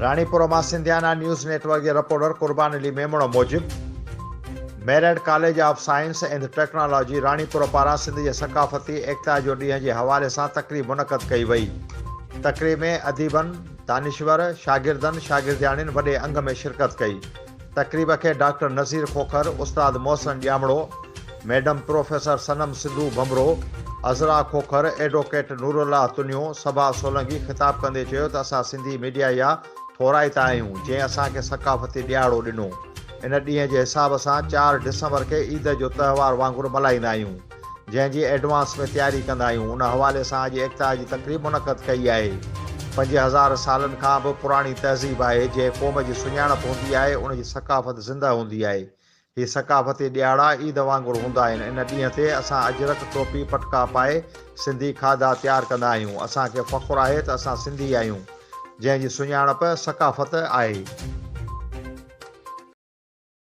راڻيپور مان Sindhiana news net work جي reporter Qurban Ali Memon موجب merit college of science and technology Ranipur پاران سنڌ جي ثقافتي ايڪتا جو ڏينهن جي حوالي سان تقريب منعقد ڪئي وئي. تقريب ۾ اديبن، دانشور، شاگردن، شاگردياڻين وڏي انگ ۾ شرڪت ڪئي. تقريب کي ڊاڪٽر نذير کوکر، استاد محسن ڄامڙو، ميڊم پروفيسر صنم سنڌو ڀنڀرو، عذرا کوکر، ايڊووڪيٽ نورالله تنيو، صبا سولنگي خطاب ڪندي چيو ته اسان سنڌي ميڊيا جا ٿورائتا آهيون جنهن اسان کي ثقافتي ڏهاڙو ڏنو. ان ڏينهن جي حساب سان چار ڊسمبر کي عيد جو تهوار وانگر ملهائيندا آهيون. جنهن جي ايڊوانس ۾ تياري ڪندا آهيون ان حوالي سان اڄ ايڪتا جي تقريب منعقد ڪئي آهي. 5000 سالن کان به پراڻي تهذيب آهي، جنهن قوم جي سڃاڻپ هوندي آهي ان جي ثقافت زنده هوندي آهي. هي ثقافتي ڏهاڙا عيد وانگر هوندا آهن، ان ڏينهن تي اسان اجرڪ، ٽوپي، پٽڪا پائي سنڌي کاڌا تيار ڪندا آهيون، اسان کي فخر آهي ته اسان سنڌي آهيون، جنهن جي سڃاڻپ ثقافت آهي.